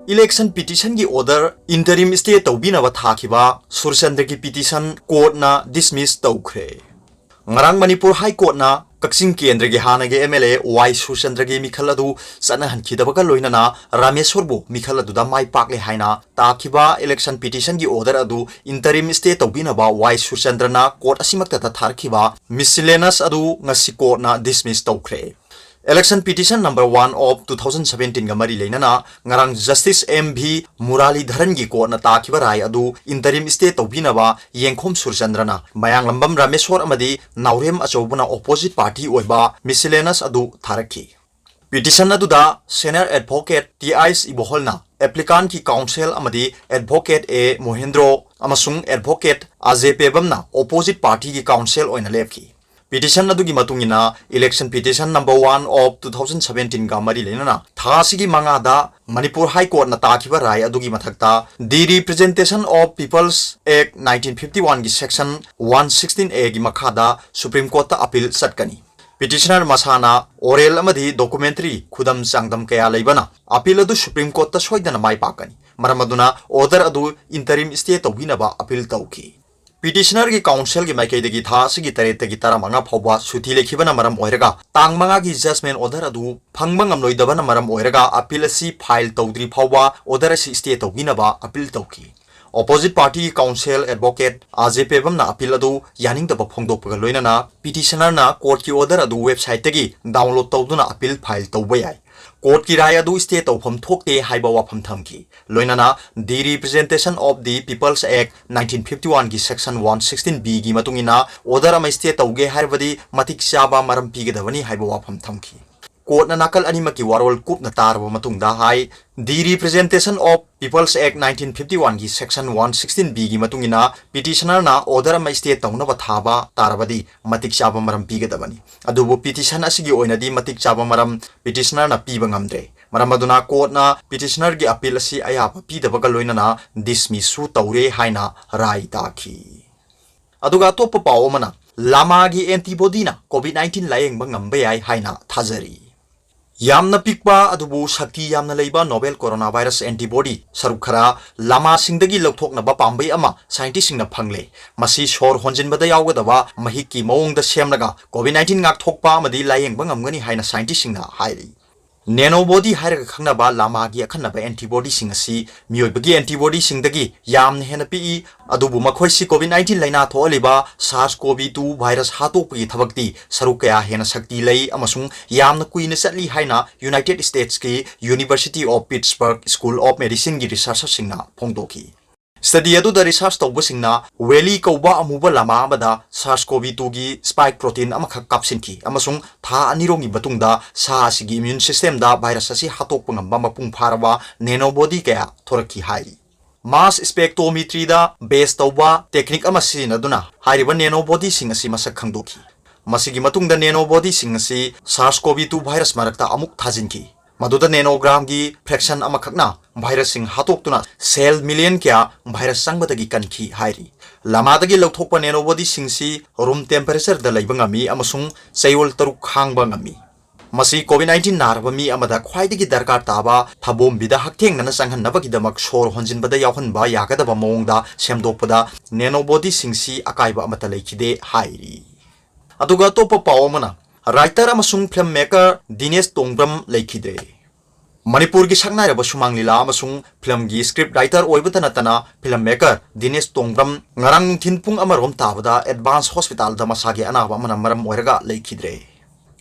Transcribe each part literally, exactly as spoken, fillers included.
Election petitionꯒꯤ order interim stay ꯇꯧꯕꯤꯅꯕ ꯊꯥꯈꯤꯕ ꯁꯨꯔꯆꯟꯗ꯭ꯔꯒꯤ petition courtꯅ dismiss ꯇꯧꯈ꯭ꯔꯦ꯫ ꯉꯔꯥꯡ ꯃꯅꯤꯄꯨꯔ High Courtꯅ ꯀꯛꯆꯤꯡ ꯀꯦꯟꯗ꯭ꯔꯒꯤ ꯍꯥꯟꯅꯒꯤ M L A Y ꯁꯨꯔꯆꯟꯗ꯭ꯔꯒꯤ ꯃꯤꯈꯜ ꯑꯗꯨ ꯆꯠꯅꯍꯟꯈꯤꯗꯕꯒ ꯂꯣꯏꯅꯅ ꯔꯥꯃꯦꯁꯣꯔꯕꯨ ꯃꯤꯈꯜ ꯑꯗꯨꯗ ꯃꯥꯏ ꯄꯥꯛꯂꯦ ꯍꯥꯏꯅ ꯇꯥꯈꯤꯕ election petitionꯒꯤ order ꯑꯗꯨ interim stay ꯇꯧꯕꯤꯅꯕ Y ꯁꯨꯔꯆꯟꯗ꯭ꯔꯅ court ꯑꯁꯤꯃꯛꯇꯗ ꯊꯥꯔꯛꯈꯤꯕ miscellaneous ꯑꯗꯨ ꯉꯁꯤ courtꯅ dismiss ꯇꯧꯈ꯭ꯔꯦ꯫ Election petition number one of two thousand seventeenꯒ ꯃꯔꯤ ꯂꯩꯅꯅ ꯉꯔꯥꯡ Justice M V ꯃꯨꯔꯥꯂꯤꯙꯔꯟꯒꯤ courtꯅ ꯇꯥꯈꯤꯕ ꯔꯥꯏ ꯑꯗꯨ interim stay ꯇꯧꯕꯤꯅꯕ ꯌꯦꯡꯈꯣꯝ ꯁꯨꯔꯆꯟꯗ꯭ꯔꯅ ꯃꯌꯥꯡꯂꯝꯕꯝ ꯔꯥꯃꯦꯁꯣꯔ ꯑꯃꯗꯤ ꯅꯥꯎꯔꯦꯝ ꯑꯆꯧꯕꯅ opposite party ꯑꯣꯏꯕ miscellaneous ꯑꯗꯨ ꯊꯥꯔꯛꯈꯤ꯫ Petition ꯑꯗꯨꯗ senior advocate T I ꯏꯕꯣꯍꯜꯅ applicantꯀꯤ counsel ꯑꯃꯗꯤ advocate A ꯃꯣꯍꯦꯟꯗ꯭ꯔꯣ ꯑꯃꯁꯨꯡ advocate ꯑꯖꯦ ꯄꯦꯕꯝꯅ opposite partyꯒꯤ counsel ꯑꯣꯏꯅ ꯂꯦꯞꯈꯤ꯫ Petition ꯑꯗꯨꯒꯤ ꯃꯇꯨꯡ ꯏꯟꯅ election petition number one of two thousand seventeenꯒ ꯃꯔꯤ ꯂꯩꯅꯅ ꯊꯥ ꯑꯁꯤꯒꯤ ꯃꯉꯥꯗ ꯃꯅꯤꯄꯨꯔ High Courtꯅ ꯇꯥꯈꯤꯕ ꯔꯥꯏ ꯑꯗꯨꯒꯤ ꯃꯊꯛꯇ The Representation of People's Act nineteen fifty oneꯒꯤ section one sixteen Aꯒꯤ ꯃꯈꯥꯗ Supreme Courtꯇ appeal ꯆꯠꯀꯅꯤ꯫ Petitioner ꯃꯁꯥꯅ oral ꯑꯃꯗꯤ documentary ꯈꯨꯗꯝ ꯆꯥꯡꯗꯝ ꯀꯌꯥ ꯂꯩꯕꯅ appeal ꯑꯗꯨ Supreme Courtꯇ ꯁꯣꯏꯗꯅ ꯃꯥꯏ ꯄꯥꯛꯀꯅꯤ꯫ ꯃꯔꯝ ꯑꯗꯨꯅ order ꯑꯗꯨ interim stay ꯇꯧꯕꯤꯅꯕ appeal ꯇꯧꯈꯤ꯫ Petitionerꯒꯤ counselꯒꯤ ꯃꯥꯏꯀꯩꯗꯒꯤ ꯊꯥ ꯑꯁꯤꯒꯤ ꯇꯔꯦꯠꯇꯒꯤ ꯇꯔꯥꯃꯉꯥ ꯐꯥꯎꯕ ꯁꯨꯇꯤ ꯂꯩꯈꯤꯕꯅ ꯃꯔꯝ ꯑꯣꯏꯔꯒ ꯇꯥꯡ ꯃꯉꯥꯒꯤ judgment order ꯑꯗꯨ ꯐꯪꯕ ꯉꯝꯂꯣꯏꯗꯕꯅ ꯃꯔꯝ ꯑꯣꯏꯔꯒ appeal ꯑꯁꯤ file ꯇꯧꯗ꯭ꯔꯤ ꯐꯥꯎꯕ order ꯑꯁꯤ stay ꯇꯧꯕꯤꯅꯕ appeal ꯇꯧꯈꯤ꯫ Opposite partyꯒꯤ counsel advocate ꯑꯖꯦ ꯄꯦꯕꯝꯅ appeal ꯑꯗꯨ ꯌꯥꯅꯤꯡꯗꯕ ꯐꯣꯡꯗꯣꯛꯄꯒ ꯂꯣꯏꯅꯅ petitionerꯅ courtꯀꯤ order ꯑꯗꯨ websiteꯇꯒꯤ download ꯇꯧꯗꯨꯅ appeal file ꯇꯧꯕ ꯌꯥꯏ꯫ Courtꯀꯤ ꯔꯥꯏ ꯑꯗꯨ stay ꯇꯧꯐꯝ ꯊꯣꯛꯇꯦ ꯍꯥꯏꯕ ꯋꯥꯐꯝ ꯊꯝꯈꯤ꯫ ꯂꯣꯏꯅꯅ The Representation of the People's Act nineteen fifty oneꯒꯤ section one sixteen Bꯒꯤ ꯃꯇꯨꯡ ꯏꯟꯅ order ꯑꯃ stay ꯇꯧꯒꯦ ꯍꯥꯏꯔꯕꯗꯤ ꯃꯇꯤꯛ ꯆꯥꯕ ꯃꯔꯝ ꯄꯤꯒꯗꯕꯅꯤ ꯍꯥꯏꯕ ꯋꯥꯐꯝ ꯊꯝꯈꯤ꯫ Courtꯅ ꯅꯥꯀꯜ ꯑꯅꯤꯃꯛꯀꯤ ꯋꯥꯔꯣꯜ ꯀꯨꯞꯅ ꯇꯥꯔꯕ ꯃꯇꯨꯡꯗ ꯍꯥꯏ, The Representation of People's Act nineteen fifty oneꯒꯤ section one sixteen Bꯒꯤ ꯃꯇꯨꯡ ꯏꯟꯅ petitionerꯅ order ꯑꯃ stay ꯇꯧꯅꯕ ꯊꯥꯕ ꯇꯥꯔꯕꯗꯤ ꯃꯇꯤꯛ ꯆꯥꯕ ꯃꯔꯝ ꯄꯤꯒꯗꯕꯅꯤ꯫ ꯑꯗꯨꯕꯨ petition ꯑꯁꯤꯒꯤ ꯑꯣꯏꯅꯗꯤ ꯃꯇꯤꯛ ꯆꯥꯕ ꯃꯔꯝ petitionerꯅ ꯄꯤꯕ ꯉꯝꯗ꯭ꯔꯦ꯫ ꯃꯔꯝ ꯑꯗꯨꯅ courtꯅ petitionerꯒꯤ appeal ꯑꯁꯤ ꯑꯌꯥꯕ ꯄꯤꯗꯕꯒ ꯂꯣꯏꯅꯅ dismissꯁꯨ ꯇꯧꯔꯦ ꯍꯥꯏꯅ ꯔꯥꯏ ꯇꯥꯈꯤ꯫ ꯑꯗꯨꯒ ꯑꯇꯣꯞꯄ ꯄꯥꯎ ꯑꯃꯅ, ꯂꯥꯃꯥꯒꯤ antibodyꯅ COVID nineteen ꯂꯥꯌꯦꯡꯕ ꯉꯝꯕ ꯌꯥꯏ ꯍꯥꯏꯅ ꯊꯥꯖꯔꯤ꯫ ꯌꯥꯝꯅ ꯄꯤꯛꯄ ꯑꯗꯨꯕꯨ ꯁꯛꯇꯤ ꯌꯥꯝꯅ ꯂꯩꯕ novel coronavirus antibody ꯁꯔꯨꯛ ꯈꯔ ꯂꯥꯃꯥꯁꯤꯡꯗꯒꯤ ꯂꯧꯊꯣꯛꯅꯕ ꯄꯥꯝꯕꯩ ꯑꯃ ꯁꯥꯏꯟꯇꯤꯁꯁꯤꯡꯅ ꯐꯪꯂꯦ꯫ ꯃꯁꯤ ꯁꯣꯔ ꯍꯣꯟꯖꯤꯟꯕꯗ ꯌꯥꯎꯒꯗꯕ ꯃꯍꯤꯛꯀꯤ ꯃꯑꯣꯡꯗ ꯁꯦꯝꯂꯒ COVID nineteen ꯉꯥꯛꯊꯣꯛꯄ ꯑꯃꯗꯤ ꯂꯥꯌꯦꯡꯕ ꯉꯝꯒꯅꯤ ꯍꯥꯏꯅ ꯁꯥꯏꯟꯇꯤꯁꯁꯤꯡꯅ ꯍꯥꯏꯔꯤ꯫ Nanobody ꯍꯥꯏꯔꯒ ꯈꯪꯅꯕ ꯂꯥꯃꯥꯒꯤ ꯑꯈꯟꯅꯕ antibody ꯁꯤꯡ ꯑꯁꯤ ꯃꯤꯑꯣꯏꯕꯒꯤ antibody ꯁꯤꯡꯗꯒꯤ ꯌꯥꯝꯅ ꯍꯦꯟꯅ ꯄꯤꯛꯏ, ꯑꯗꯨꯕꯨ ꯃꯈꯣꯏꯁꯤ COVID nineteen ꯂꯥꯏꯅꯥ ꯊꯣꯛꯍꯜꯂꯤꯕ SARS-CoV two virus ꯍꯥꯠꯇꯣꯛꯄꯒꯤ ꯊꯕꯛꯇꯤ ꯁꯔꯨꯛ ꯀꯌꯥ ꯍꯦꯟꯅ ꯁꯛꯇꯤ ꯂꯩ ꯑꯃꯁꯨꯡ ꯌꯥꯝꯅ ꯀꯨꯏꯅ ꯆꯠꯂꯤ ꯍꯥꯏꯅ United States ꯀꯤ University of Pittsburgh School of Medicine ꯒꯤ researcher ꯁꯤꯡꯅ ꯐꯣꯡꯗꯣꯛꯈꯤ꯫ Study ꯑꯗꯨꯗ research ꯇꯧꯕꯁꯤꯡꯅ Wally ꯀꯧꯕ ꯑꯃꯨꯕ ꯂꯥꯃꯥ ꯑꯃꯗ SARS-CoV two ꯒꯤ spike protein ꯑꯃꯈꯛ ꯀꯥꯞꯁꯤꯟꯈꯤ ꯑꯃꯁꯨꯡ ꯊꯥ ꯑꯅꯤꯔꯣꯝꯒꯤ ꯃꯇꯨꯡꯗ ꯁꯥ ꯑꯁꯤꯒꯤ immune system ꯗ virus ꯑꯁꯤ ꯍꯥꯠꯇꯣꯛꯄ ꯉꯝꯕ ꯃꯄꯨꯡ ꯐꯥꯔꯕ nanobody ꯀꯌꯥ ꯊꯣꯔꯛꯈꯤ ꯍꯥꯏꯔꯤ꯫ Mass spectrometry ꯗ base ꯇꯧꯕ technique ꯑꯃ ꯁꯤꯖꯤꯟꯅꯗꯨꯅ ꯍꯥꯏꯔꯤꯕ nanobody ꯁꯤꯡ ꯑꯁꯤ ꯃꯁꯛ ꯈꯪꯗꯣꯛꯈꯤ꯫ ꯃꯁꯤꯒꯤ ꯃꯇꯨꯡꯗ nanobody ꯁꯤꯡ ꯑꯁꯤ SARS-CoV two virus ꯃꯔꯛꯇ ꯑꯃꯨꯛ ꯊꯥꯖꯤꯟꯈꯤ, ꯃꯗꯨꯗ nanogram ꯒꯤ fraction ꯑꯃꯈꯛꯅ virus ꯁꯤꯡ ꯍꯥꯠꯇꯣꯛꯇꯨꯅ cell million ꯀꯌꯥ virus ꯆꯪꯕꯗꯒꯤ ꯀꯟꯈꯤ ꯍꯥꯏꯔꯤ꯫ ꯂꯥꯃꯥꯗꯒꯤ ꯂꯧꯊꯣꯛꯄ nanobody ꯁꯤꯡꯁꯤ room temperature ꯗ ꯂꯩꯕ ꯉꯝꯃꯤ ꯑꯃꯁꯨꯡ ꯆꯌꯣꯜ ꯇꯔꯨꯛ ꯈꯥꯡꯕ ꯉꯝꯃꯤ꯫ ꯃꯁꯤ COVID nineteen ꯅꯥꯔꯕ ꯃꯤ ꯑꯃꯗ ꯈ꯭ꯋꯥꯏꯗꯒꯤ ꯗꯔꯀꯥꯔ ꯇꯥꯕ ꯊꯕꯣꯝꯕꯤꯗ ꯍꯛꯊꯦꯡꯅꯅ ꯆꯪꯍꯟꯅꯕꯒꯤꯗꯃꯛ ꯁꯣꯔ ꯍꯣꯟꯖꯤꯟꯕꯗ ꯌꯥꯎꯍꯟꯕ ꯌꯥꯒꯗꯕ ꯃꯑꯣꯡꯗ ꯁꯦꯝꯗꯣꯛꯄꯗ nanobody ꯁꯤꯡꯁꯤ ꯑꯀꯥꯏꯕ ꯑꯃꯠꯇ ꯂꯩꯈꯤꯗꯦ ꯍꯥꯏꯔꯤ꯫ ꯑꯗꯨꯒ ꯑꯇꯣꯞꯄ ꯄꯥꯎ ꯑꯃꯅ, writer ꯑꯃꯁꯨꯡ film maker ꯗꯤꯅꯦꯁ ꯇꯣꯡꯕ꯭ꯔꯝ ꯂꯩꯈꯤꯗ꯭ꯔꯦ꯫ ꯃꯅꯤꯄꯨꯔꯒꯤ ꯁꯛꯅꯥꯏꯔꯕ ꯁꯨꯃꯥꯡ ꯂꯤꯂꯥ ꯑꯃꯁꯨꯡ film ꯒꯤ script writer ꯑꯣꯏꯕꯇ ꯅꯠꯇꯅ film maker ꯗꯤꯅꯦꯁ ꯇꯣꯡꯕ꯭ꯔꯝ ꯉꯔꯥꯡ ꯅꯨꯡꯊꯤꯟ ꯄꯨꯡ ꯑꯃꯔꯣꯝ ꯇꯥꯕꯗ advance hospital ꯗ ꯃꯁꯥꯒꯤ ꯑꯅꯥꯕ ꯑꯃꯅ ꯃꯔꯝ ꯑꯣꯏꯔꯒ ꯂꯩꯈꯤꯗ꯭ꯔꯦ꯫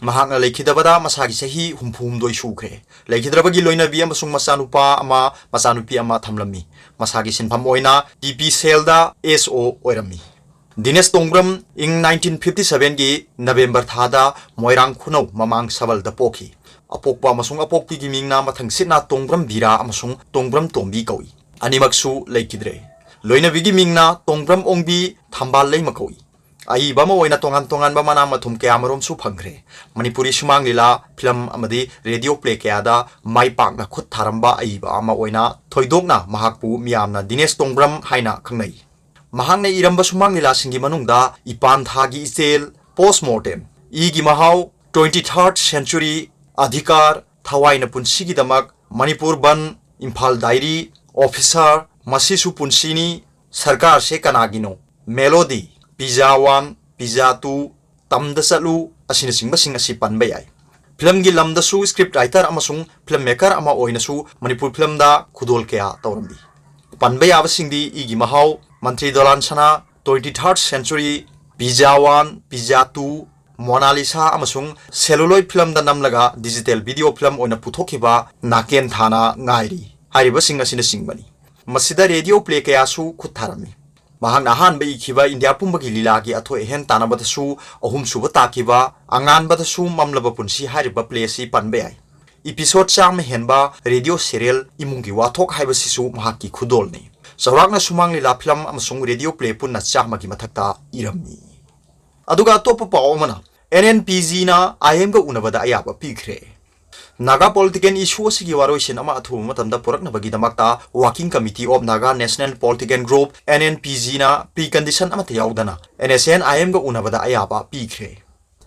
ꯃꯍꯥꯛꯅ ꯂꯩꯈꯤꯗꯕꯗ ꯃꯁꯥꯒꯤ ꯆꯍꯤ ꯍꯨꯝꯐꯨ ꯍꯨꯝꯗꯣꯏ ꯁꯨꯈ꯭ꯔꯦ꯫ ꯂꯩꯈꯤꯗ꯭ꯔꯕꯒꯤ ꯂꯣꯏꯅꯕꯤ ꯑꯃꯁꯨꯡ ꯃꯆꯥꯅꯨꯄꯥ ꯑꯃ, ꯃꯆꯥꯅꯨꯄꯤ ꯑꯃ ꯊꯝꯂꯝꯃꯤ꯫ ꯃꯁꯥꯒꯤ ꯁꯤꯟꯐꯝ ꯑꯣꯏꯅ ꯇꯤ ꯄꯤ ꯁꯦꯜꯗ ꯑꯦꯁ ꯑꯣ ꯑꯣꯏꯔꯝꯃꯤ꯫ ꯗꯤꯅꯦꯁ ꯇꯣꯡꯕ꯭ꯔꯝ ꯏꯪ nineteen fifty seven ꯒꯤ November ꯊꯥꯗ ꯃꯣꯏꯔꯥꯡ ꯈꯨꯅꯧ ꯃꯃꯥꯡ ꯁꯕꯜꯗ ꯄꯣꯛꯈꯤ꯫ ꯑꯄꯣꯛꯄ ꯑꯃꯁꯨꯡ ꯑꯄꯣꯛꯄꯤꯒꯤ ꯃꯤꯡꯅ ꯃꯊꯪꯁꯤꯠꯅ ꯇꯣꯡꯕ꯭ꯔꯝ ꯕꯤꯔꯥ ꯑꯃꯁꯨꯡ ꯇꯣꯡꯕ꯭ꯔꯝ ꯇꯣꯝꯕꯤ ꯀꯧꯏ꯫ ꯑꯅꯤꯃꯛꯁꯨ ꯂꯩꯈꯤꯗ꯭ꯔꯦ꯫ ꯂꯣꯏꯅꯕꯤꯒꯤ ꯃꯤꯡꯅ ꯇꯣꯡꯕ꯭ꯔꯝ ꯑꯣꯡꯕꯤ ꯊꯝꯕꯥꯜ ꯂꯩꯃ ꯀꯧꯏ꯫ ꯑꯏꯕ ꯑꯃ ꯑꯣꯏꯅ ꯇꯣꯉꯥꯟ ꯇꯣꯉꯥꯟꯕ ꯃꯅꯥ ꯃꯊꯨꯝ ꯀꯌꯥꯃꯔꯨꯝꯁꯨ ꯐꯪꯈ꯭ꯔꯦ꯫ ꯃꯅꯤꯄꯨꯔꯤ ꯁꯨꯃꯥꯡ ꯂꯤꯂꯥ, film ꯑꯃꯗꯤ radio play ꯀꯌꯥꯗ ꯃꯥꯏ ꯄꯥꯛꯅ ꯈꯨꯠ ꯊꯥꯔꯝꯕ ꯑꯏꯕ ꯑꯃ ꯑꯣꯏꯅ ꯊꯣꯏꯗꯣꯛꯅ ꯃꯍꯥꯛꯄꯨ ꯃꯤꯌꯥꯝꯅ ꯗꯤꯅꯦꯁ ꯇꯣꯡꯕ꯭ꯔꯝ ꯍꯥꯏꯅ ꯈꯪꯅꯩ꯫ ꯃꯍꯥꯛꯅ ꯏꯔꯝꯕ ꯁꯨꯃꯥꯡ ꯂꯤꯂꯥꯁꯤꯡꯒꯤ ꯃꯅꯨꯡꯗ ꯏꯄꯥꯟ ꯊꯥꯒꯤ ꯏꯆꯦꯜ, Post Mortem, ꯏꯒꯤ ꯃꯍꯥꯎ, Twenty-third Century, ꯑꯙꯤꯀꯥꯔ, ꯊꯋꯥꯏꯅ ꯄꯨꯟꯁꯤꯒꯤꯗꯃꯛ, ꯃꯅꯤꯄꯨꯔ ꯕꯟ, ꯏꯝꯐꯥꯜ ꯗꯥꯏꯔꯤ, ꯑꯣꯐꯤꯁꯥꯔ, ꯃꯁꯤꯁꯨ ꯄꯨꯟꯁꯤꯅꯤ, ꯁꯔꯀꯥꯔꯁꯦ ꯀꯅꯥꯒꯤꯅꯣ, melody, pizza one, pizza two, ꯇꯝꯗ ꯆꯠꯂꯨ ꯑꯁꯤꯅꯆꯤꯡꯕꯁꯤꯡ ꯑꯁꯤ ꯄꯟꯕ ꯌꯥꯏ꯫ ꯐꯤꯂꯝꯒꯤ ꯂꯝꯗꯁꯨ script writer ꯑꯃꯁꯨꯡ film maker ꯑꯃ ꯑꯣꯏꯅꯁꯨ ꯃꯅꯤꯄꯨꯔ ꯐꯤꯂꯝꯗ ꯈꯨꯗꯣꯜ ꯀꯌꯥ ꯇꯧꯔꯝꯃꯤ꯫ ꯄꯟꯕ ꯌꯥꯕꯁꯤꯡꯗꯤ ꯏꯒꯤ ꯃꯍꯥꯎ, ꯃꯟꯇ꯭ꯔꯤ ꯗꯣꯂꯥꯟ ꯁꯅꯥ, Twenty Third Century, pizza one, pizza two, Mona Lisa ꯑꯃꯁꯨꯡ celluloid ꯐꯤꯂꯝꯗ ꯅꯝꯂꯒ digital video film ꯑꯣꯏꯅ ꯄꯨꯊꯣꯛꯈꯤꯕ ꯅꯥꯀꯦꯟ ꯊꯥꯅ ꯉꯥꯏꯔꯤ ꯍꯥꯏꯔꯤꯕꯁꯤꯡ ꯑꯁꯤꯅꯆꯤꯡꯕꯅꯤ꯫ ꯃꯁꯤꯗ radio play ꯀꯌꯥꯁꯨ ꯈꯨꯠ ꯊꯥꯔꯝꯃꯤ꯫ ꯃꯍꯥꯛꯅ ꯑꯍꯥꯟꯕ ꯏꯈꯤꯕ ꯏꯟꯗꯤꯌꯥ ꯄꯨꯝꯕꯒꯤ ꯂꯤꯂꯥꯒꯤ ꯑꯊꯣꯏ ꯑꯍꯦꯟ ꯇꯥꯟꯅꯕꯗꯁꯨ ꯑꯍꯨꯝꯁꯨꯕ ꯇꯥꯈꯤꯕ ꯑꯉꯥꯟꯕꯗꯁꯨ ꯃꯝꯂꯕ ꯄꯨꯟꯁꯤ ꯍꯥꯏꯔꯤꯕ play ꯑꯁꯤ ꯄꯟꯕ ꯌꯥꯏ꯫ Episode ꯆꯥꯝꯃ ꯍꯦꯟꯕ radio serial ꯏꯃꯨꯡꯒꯤ ꯋꯥꯊꯣꯛ ꯍꯥꯏꯕꯁꯤꯁꯨ ꯃꯍꯥꯛꯀꯤ ꯈꯨꯗꯣꯜꯅꯤ꯫ ꯆꯥꯎꯔꯥꯛꯅ ꯁꯨꯃꯥꯡ ꯂꯤꯂꯥ ꯐꯤꯂꯝ ꯑꯃꯁꯨꯡ radio play ꯄꯨꯟꯅ ꯆꯥꯝꯃꯒꯤ ꯃꯊꯛꯇ ꯏꯔꯝꯃꯤ꯫ ꯑꯗꯨꯒ ꯑꯇꯣꯞꯄ ꯄꯥꯎ ꯑꯃꯅ, N N P G ꯅ I M ꯒ ꯎꯅꯕꯗ ꯑꯌꯥꯕ ꯄꯤꯈ꯭ꯔꯦ꯫ ꯅꯥꯒꯥ political issue ꯑꯁꯤꯒꯤ ꯋꯥꯔꯣꯏꯁꯤꯟ ꯑꯃ ꯑꯊꯨꯕ ꯃꯇꯝꯗ ꯄꯨꯔꯛꯅꯕꯒꯤꯗꯃꯛꯇ Working Committee of Naga National Political Group, N N P G ꯅ precondition ꯑꯃꯠꯇ ꯌꯥꯎꯗꯅ N S N I M ꯒ ꯎꯅꯕꯗ ꯑꯌꯥꯕ ꯄꯤꯈ꯭ꯔꯦ꯫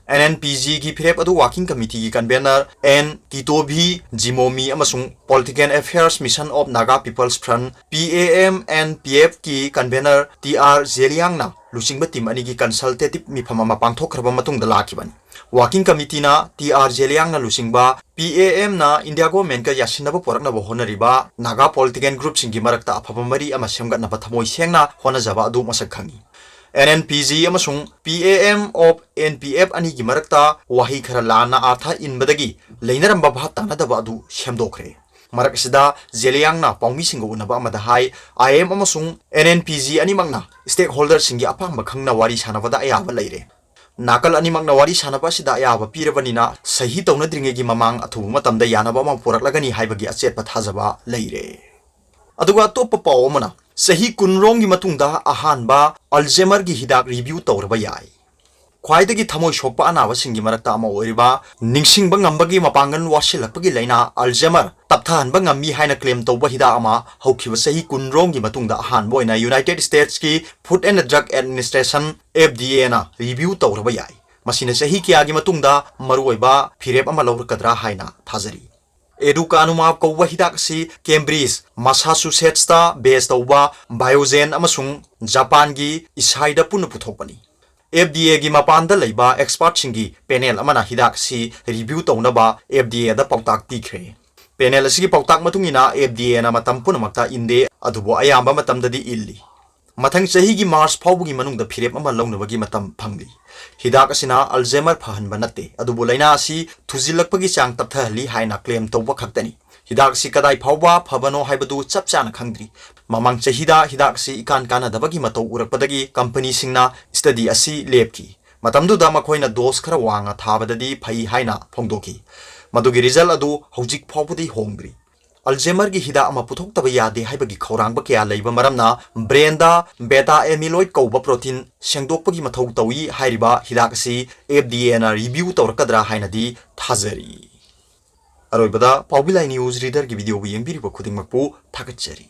N N P G ꯒꯤ ꯐꯤꯔꯦꯞ ꯑꯗꯨ Working Committee ꯒꯤ convener N Kitobi Jimomi ꯑꯃꯁꯨꯡ Political Affairs Mission of Naga People's Front, P A M N P F ꯀꯤ convener T R Zeliang ꯅ ꯂꯨꯆꯤꯡꯕ team ꯑꯅꯤꯒꯤ consultative ꯃꯤꯐꯝ ꯑꯃ ꯄꯥꯡꯊꯣꯛꯈ꯭ꯔꯕ ꯃꯇꯨꯡꯗ ꯂꯥꯛꯈꯤꯕꯅꯤ꯫ Working Committee ꯅ T R Zeliang ꯅ ꯂꯨꯆꯤꯡꯕ P A M ꯅ India government ꯀ ꯌꯥꯁꯤꯟꯅꯕ ꯄꯨꯔꯛꯅꯕ ꯍꯣꯠꯅꯔꯤꯕ ꯅꯥꯒꯥ political group ꯁꯤꯡꯒꯤ ꯃꯔꯛꯇ ꯑꯐꯕ ꯃꯔꯤ ꯑꯃ ꯁꯦꯝꯒꯠꯅꯕ ꯊꯃꯣꯏ ꯁꯦꯡꯅ ꯍꯣꯠꯅꯖꯕ ꯑꯗꯨ ꯃꯁꯛ ꯈꯪꯉꯤ꯫ N N P G ꯑꯃꯁꯨꯡ P A M of N P F ꯑꯅꯤꯒꯤ ꯃꯔꯛꯇ ꯋꯥꯍꯩ ꯈꯔ ꯂꯥꯟꯅ ꯑꯥꯔꯊ ꯏꯟꯕꯗꯒꯤ ꯂꯩꯅꯔꯝꯕ ꯚꯥꯞ ꯇꯥꯅꯗꯕ ꯑꯗꯨ ꯁꯦꯝꯗꯣꯛꯈ꯭ꯔꯦ꯫ ꯃꯔꯛ ꯑꯁꯤꯗ ꯖꯦꯂꯤꯌꯥꯡꯅ ꯄꯥꯎꯃꯤꯁꯤꯡꯒ ꯎꯅꯕ ꯑꯃꯗ ꯍꯥꯏ, I M ꯑꯃꯁꯨꯡ N N P G ꯑꯅꯤꯃꯛꯅ stakeholder ꯁꯤꯡꯒꯤ ꯑꯄꯥꯝꯕ ꯈꯪꯅ ꯋꯥꯔꯤ ꯁꯥꯅꯕꯗ ꯑꯌꯥꯕ ꯂꯩꯔꯦ꯫ ꯅꯥꯀꯜ ꯑꯅꯤꯃꯛꯅ ꯋꯥꯔꯤ ꯁꯥꯅꯕ ꯑꯁꯤꯗ ꯑꯌꯥꯕ ꯄꯤꯔꯕꯅꯤꯅ ꯁꯍꯤ ꯇꯧꯅꯗ꯭ꯔꯤꯉꯩꯒꯤ ꯃꯃꯥꯡ ꯑꯊꯨꯕ ꯃꯇꯝꯗ ꯌꯥꯅꯕ ꯑꯃ ꯄꯨꯔꯛꯂꯒꯅꯤ ꯍꯥꯏꯕꯒꯤ ꯑꯆꯦꯠꯄ ꯊꯥꯖꯕ ꯂꯩꯔꯦ꯫ ꯑꯗꯨꯒ ꯑꯇꯣꯞꯄ ꯄꯥꯎ ꯑꯃꯅ, ꯆꯍꯤ ꯀꯨꯟꯔꯣꯝꯒꯤ ꯃꯇꯨꯡꯗ ꯑꯍꯥꯟꯕ Alzheimer ꯒꯤ ꯍꯤꯗꯥꯛ review ꯇꯧꯔꯕ ꯌꯥꯏ꯫ ꯈ꯭ꯋꯥꯏꯗꯒꯤ ꯊꯃꯣꯏ ꯁꯣꯛꯄ ꯑꯅꯥꯕꯁꯤꯡꯒꯤ ꯃꯔꯛꯇ ꯑꯃ ꯑꯣꯏꯔꯤꯕ ꯅꯤꯡꯁꯤꯡꯕ ꯉꯝꯕꯒꯤ ꯃꯄꯥꯡꯒꯜ ꯋꯥꯠꯁꯤꯜꯂꯛꯄꯒꯤ ꯂꯥꯏꯅꯥ Alzheimer ꯇꯞꯊꯍꯟꯕ ꯉꯝꯃꯤ ꯍꯥꯏꯅ claim ꯇꯧꯕ ꯍꯤꯗꯥꯛ ꯑꯃ ꯍꯧꯈꯤꯕ ꯆꯍꯤ ꯀꯨꯟꯔꯣꯝꯒꯤ ꯃꯇꯨꯡꯗ ꯑꯍꯥꯟꯕ ꯑꯣꯏꯅ United States ꯀꯤ Food and Drug Administration, F D A ꯅ review ꯇꯧꯔꯕ ꯌꯥꯏ꯫ ꯃꯁꯤꯅ ꯆꯍꯤ ꯀꯌꯥꯒꯤ ꯃꯇꯨꯡꯗ ꯃꯔꯨꯑꯣꯏꯕ ꯐꯤꯔꯦꯞ ꯑꯃ ꯂꯧꯔꯛꯀꯗ꯭ꯔꯥ ꯍꯥꯏꯅ ꯊꯥꯖꯔꯤ꯫ ꯑꯦꯗꯨꯀꯥꯅꯨꯃꯥꯕ ꯀꯧꯕ ꯍꯤꯗꯥꯛ ꯑꯁꯤ ꯀꯦꯝꯕ꯭ꯔꯤꯖ, ꯃꯁꯥꯆꯨꯁꯦꯠꯁꯇ ꯕꯦꯖ ꯇꯧꯕ ꯕꯥꯏꯑꯣꯖꯦꯟ ꯑꯃꯁꯨꯡ ꯖꯄꯥꯟꯒꯤ ꯏꯁꯥꯏꯗ ꯄꯨꯟꯅ ꯄꯨꯊꯣꯛꯄꯅꯤ꯫ ꯑꯦꯐ ꯗꯤ ꯑꯦꯒꯤ ꯃꯄꯥꯟꯗ ꯂꯩꯕ ꯑꯦꯛꯁꯄꯥꯔꯠꯁꯤꯡꯒꯤ ꯄꯦꯅꯦꯜ ꯑꯃꯅ ꯍꯤꯗꯥꯛ ꯑꯁꯤ ꯔꯤꯚ꯭ꯌꯨ ꯇꯧꯅꯕ ꯑꯦꯐ ꯗꯤ ꯑꯦꯗ ꯄꯥꯎꯇꯥꯛ ꯄꯤꯈ꯭ꯔꯦ꯫ ꯄꯦꯅꯦꯜ ꯑꯁꯤꯒꯤ ꯄꯥꯎꯇꯥꯛ ꯃꯇꯨꯡ ꯏꯟꯅ, ꯑꯦꯐ ꯗꯤ ꯑꯦꯅ ꯃꯇꯝ ꯄꯨꯝꯅꯃꯛꯇ ꯏꯟꯗꯦ, ꯑꯗꯨꯕꯨ ꯑꯌꯥꯝꯕ ꯃꯇꯝꯗꯗꯤ ꯏꯜꯂꯤ꯫ ꯃꯊꯪ ꯆꯍꯤꯒꯤ ꯃꯥꯔꯆ ꯐꯥꯎꯕꯒꯤ ꯃꯅꯨꯡꯗ ꯐꯤꯔꯦꯞ ꯑꯃ ꯂꯧꯅꯕꯒꯤ ꯃꯇꯝ ꯐꯪꯂꯤ꯫ ꯍꯤꯗꯥꯛ ꯑꯁꯤꯅ ꯑꯜꯖꯦꯃꯔ ꯐꯍꯟꯕ ꯅꯠꯇꯦ, ꯑꯗꯨꯕꯨ ꯂꯥꯏꯅꯥ ꯑꯁꯤ ꯊꯨꯖꯤꯜꯂꯛꯄꯒꯤ ꯆꯥꯡ ꯇꯞꯊꯍꯜꯂꯤ ꯍꯥꯏꯅ ꯀ꯭ꯂꯦꯝ ꯇꯧꯕ ꯈꯛꯇꯅꯤ꯫ ꯍꯤꯗꯥꯛ ꯑꯁꯤ ꯀꯗꯥꯏ ꯐꯥꯎꯕ ꯐꯕꯅꯣ ꯍꯥꯏꯕꯗꯨ ꯆꯞ ꯆꯥꯅ ꯈꯪꯗ꯭ꯔꯤ꯫ ꯃꯃꯥꯡ ꯆꯍꯤꯗ ꯍꯤꯗꯥꯛ ꯑꯁꯤ ꯏꯀꯥꯟ ꯀꯥꯟꯅꯗꯕꯒꯤ ꯃꯇꯧ ꯎꯔꯛꯄꯗꯒꯤ ꯀꯝꯄꯅꯤꯁꯤꯡꯅ ꯁ꯭ꯇꯗꯤ ꯑꯁꯤ ꯂꯦꯞꯈꯤ꯫ ꯃꯇꯝꯗꯨꯗ ꯃꯈꯣꯏꯅ ꯗꯣꯁ ꯈꯔ ꯋꯥꯡꯅ ꯊꯥꯕꯗꯗꯤ ꯐꯩ ꯍꯥꯏꯅ ꯐꯣꯡꯗꯣꯛꯈꯤ꯫ ꯃꯗꯨꯒꯤ ꯔꯤꯖꯜ ꯑꯗꯨ ꯍꯧꯖꯤꯛ ꯐꯥꯎꯕꯗꯤ ꯍꯣꯡꯗ꯭ꯔꯤ꯫ ꯑꯜꯖꯦꯃꯔꯒꯤ ꯍꯤꯗꯥꯛ ꯑꯃ ꯄꯨꯊꯣꯛꯇꯕ ꯌꯥꯗꯦ ꯍꯥꯏꯕꯒꯤ ꯈꯧꯔꯥꯡꯕ ꯀꯌꯥ ꯂꯩꯕ ꯃꯔꯝꯅ, ꯕ꯭ꯔꯦꯟꯗ ꯕꯦꯇꯥ ꯑꯦꯃꯤꯂꯣꯏꯗ ꯀꯧꯕ ꯄ꯭ꯔꯣꯇꯤꯟ ꯁꯦꯡꯗꯣꯛꯄꯒꯤ ꯃꯊꯧ ꯇꯧꯏ ꯍꯥꯏꯔꯤꯕ ꯍꯤꯗꯥꯛ ꯑꯁꯤ ꯑꯦꯐ ꯗꯤ ꯑꯦꯅ ꯔꯤꯚ꯭ꯌꯨ ꯇꯧꯔꯛꯀꯗ꯭ꯔꯥ ꯍꯥꯏꯅꯗꯤ ꯊꯥꯖꯔꯤ꯫ ꯑꯔꯣꯏꯕꯗ, ꯄꯥꯎꯕꯤ ꯂꯥꯏ ꯅ꯭ꯌꯨꯁ ꯔꯤꯗꯔꯒꯤ ꯚꯤꯗꯤꯑꯣꯕꯨ ꯌꯦꯡꯕꯤꯔꯤꯕ ꯈꯨꯗꯤꯡꯃꯛꯄꯨ ꯊꯥꯒꯠꯆꯔꯤ꯫